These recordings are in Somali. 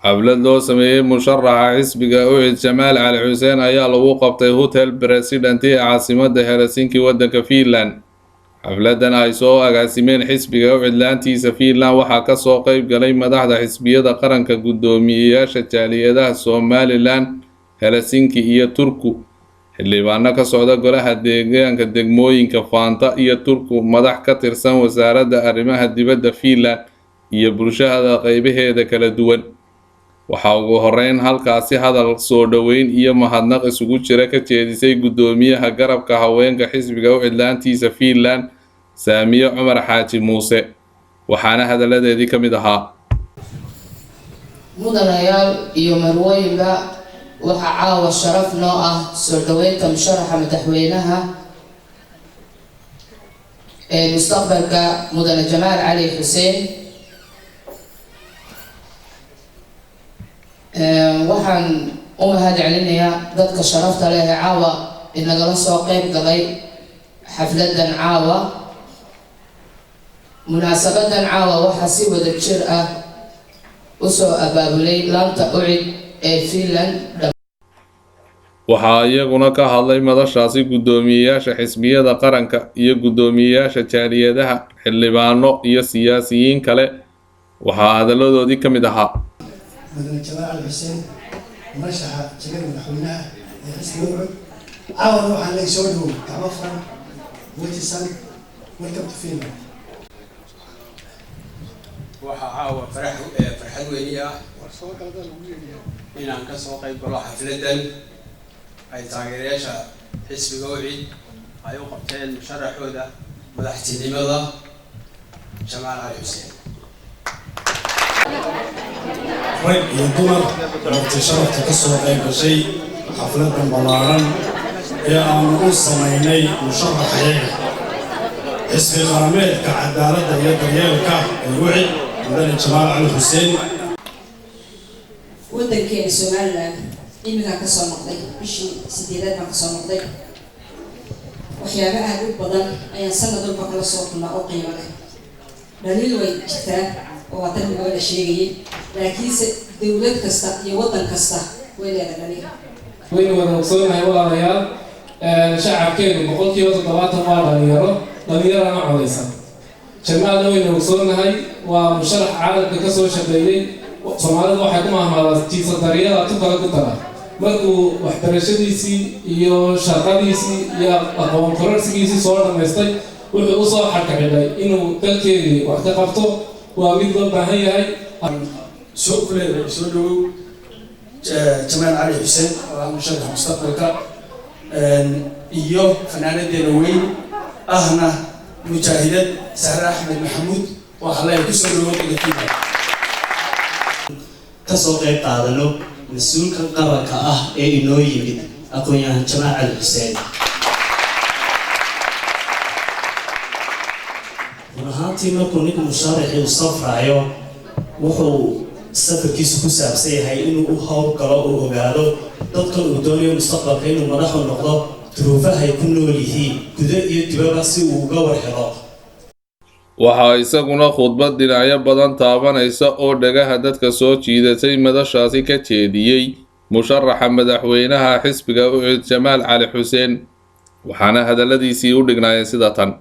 Xaflad loo sameeyey musharaxa xisbiga UCID Jamaal Cali Xuseen ayaa lagu qabtay Hotel President ee caasimadda Helsinki, waddanka Finland. Xafladan ay soo agaasimeen xisbiga UCID laantiisa Finland waxaa kasoo qeyb galay madaxda xisbiyada qaranka, guddoomiyeyaasha jaaliyadaha Somaliland, Helsinki iyo Turku, xildhibaano ka socda golaha deegaanka degmooyinka Vantaa iyo Turku, madax ka tirsan wasaaradda arrimaha dibadda Finland iyo bulshada qeybaheeda kala duwan. Waxaa ugu horeyn halkaasi hadal soo dhoweyn iyo mahadnaq isugu jira ka jeedisay guddoomiyaha garabka haweenka xisbiga UCID laantiisa Finland, Saamiye Cumar Xaaji Muuse, waxaana hadalladeedii ka mid ahaa: Mudanayaal iyo marwooyinba, waxaa caawa sharaf noo ah soo dhaweynta musharaxa madaxweynaha ee mustaqbalka, Mudane Jamaal Cali Xuseen. Waxaan u mahad celinayaa dadka sharafta leh ee caawa inagala soo qeyb galay xafladan caawa. Munaasabadan caawa waxaa si wada jir ah usoo abaabulay laanta UCID ee Finland. Waxaa iyaguna ka hadlay madashaasi guddoomiyeyaasha xisbiyada qaranka iyo guddoomiyeyaasha jaaliyadaha, xildhibaano iyo siyaasiyiin kale. Waxaa hadalladoodii ka mid ahaa: Mudane Jamaal Cali Xuseen, murashaxa jegada madaxweynaha ee xisbiga UCID, caawana waxaan leey soo dhawow, gacmo furan, wejisan, welcome to Finland. Waxaa caawa farax farxad weyni ah inaan kasoo qayb galo xafladan ay taageerayaasha xisbiga UCID ay u qabteen musharaxooda madaxtinimada, Jamaal Cali Xuseen. Rag iyo dumar, marti sharafta ka soo qayb gashay xafladan ballaaran ee aanu u samaynay musharaxayaga xisbi qarameedka cadaaladda iyo daryeelka ee UCID, Mudane Jamaal Cali Xuseen. Waddankeena Somaliland imikaan kasoo noqday, bishii 8aad baan kasoo noqday. Waxyaabo aada u badan ayaan sanad walba kala soo kulnaa oo qiimo leh. Dhaliil way jirtaa oo waa tan migaba la sheegayay, laakiinse dowlad kasta iyo waddan kasta way leedahay dhaliil. Waynu wada ogsoonahay, walaalayaal, shacabkeenu 70% waa dhalinyaro, dhalinyarana codaysa. Jamaalna waynu ogsoonahay, waa musharax caalamka kasoo shaqeeyey. Soomaalidu waxay ku mahmaadaa tiisa daryeela tu kale ku dara. Markuu waxbarashadiisii iyo shaqadiisii iyo aqoon kororsigiisii soo dhammaystay, wuxuu usoo xarka xidhay inuu dalkeedii wax ka qabto. Waa mid loo baahan yahay. Soo kuleedahay soo dhawow, Jamaal Cali Xuseen oo ah musharaxa mustaqbalka, iyo fanaanadeena weyn ahna mujaahidad Sahre Axmed Maxamuud, waxaa leeyahay kusoo dhawow dalka. Kasoo qayb qaadano mas-uulka qaranka ah ee inoo yimid, aqoon-yahan Jamaal Cali Xuseen. Run ahaantii, markuu ninka musharaxii u safrayo, wuxuu safarkiisu ku saabsan yahay inuu u howlgalo uu ogaado dadkan uu doonayo mustaqbalka inuu madaxu noqdo, duruufahay ku nool yihiin gudo iyo dibaba, si uu uga war helo. Waxaa isaguna khudbad dhinacyo badan taabanaysa oo dhagaha dadka soo jiidatay madashaasi ka jeediyey musharaxa madaxweynaha xisbiga UCID Jamaal Cali Xuseen, waxaana hadalladiisii u dhignaayeen sida tan: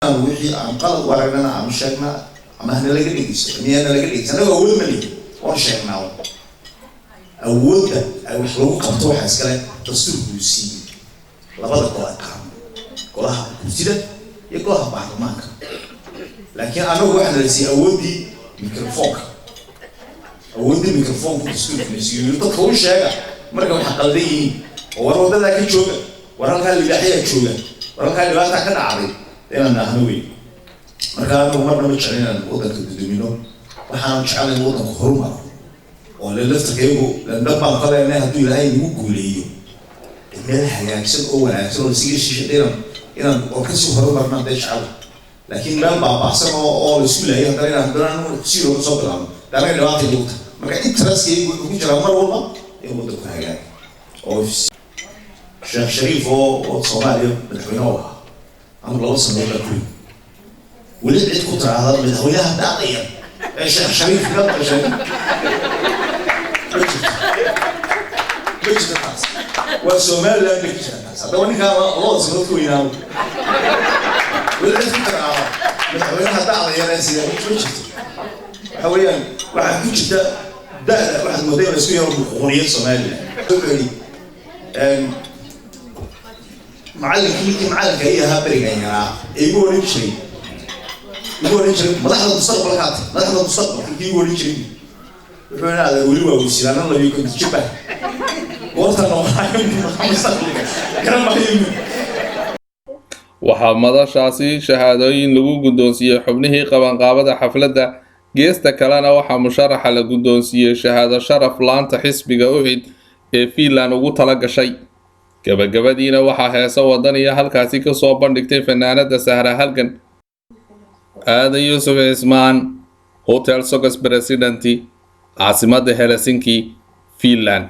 Wixii aan qalad u aragnana aanu sheegnaa ama hana laga dhegeyso, miyaana laga dhegeysa. Annaga awood ma lihi, waan sheegnaa. Awoodda ay wax lagu qabto waxaa iskale dastuurku uu siiyey labada gole qaran, golaha gursida iyo golaha baarlamaanka. Laakiin annagu waxaa nala siiyey awooddii microfonka. Awooddii microfonka dastuurka la siiyo, dadka u sheega marka waxa qaldan yihiin oo war wadadaa ka jooga, war halkaa libaaxyaa jooga, war halkaa dhibaataa ka dhacday, inaan nahno wey. Marka anagu marna ma jeclin inaan waddanka gudumino. Waxaanu jeclay in waddanku horumaro oo le laftarkaygu dhan baan ka leenahay. Hadduu Ilaahay nagu guuleeyo, meel hagaagsan oo wanaagsan oo lasiga shisha inaan oo kasii horumarnaan dee jecel. Laakiin meel baaba'san oo la isku laayay haddana inaan haddana zero ka soo bilaabno, de anaga dhibaatay nagu tahay. Marka interestkaygu wuxuu ku jiraa mar walba in waddanku hagaago. Oo Sheekh Shariif oo Soomaaliya madaxweyne u ahaa, anu 2 sanadood baa kuli, weli cid ku tiraahda madaxweynaha daadaya ee Sheekh Shariif ka maqashay. Waa Somaliland bay ka jiraan taas. Haddaba ninkaa 2da sanood ka weynaado weli cid ku tiraahdo madaxweynaha da'da yaraysiya ma jirto. Waxa weeyaan waxaa ku jirta da'da, waxaad moodaa in la isku yaro muquuniyad Somaliland. Wuxuu yidhi macallinkii, ninkii macallinka ii ahaa berigan yaraa ee igu oran jiray "Madaxda mustaqbalkaa tay, madaxda mustaqbalka," kii igu oran jiray wuxuu yidhi, "Adeer, weli waa weysilaana 52 jir baa, goorta noqonayo mustaqbalka garan maayo." Waxaa madashaasi shahaadooyin lagu guddoonsiiyey xubnihii qabanqaabada xafladda. Geesta kalena waxaa musharaxa la guddoonsiiyey shahaado sharaf laanta xisbiga UCID ee Finland ugu tala gashay. Gabagabadiina waxaa heeso wadaniya halkaasi kasoo bandhigtay fanaanada Sahra Halgan. Aadan Yuusuf Cismaan, Hotel Socos President, caasimada Helsinki, Finland.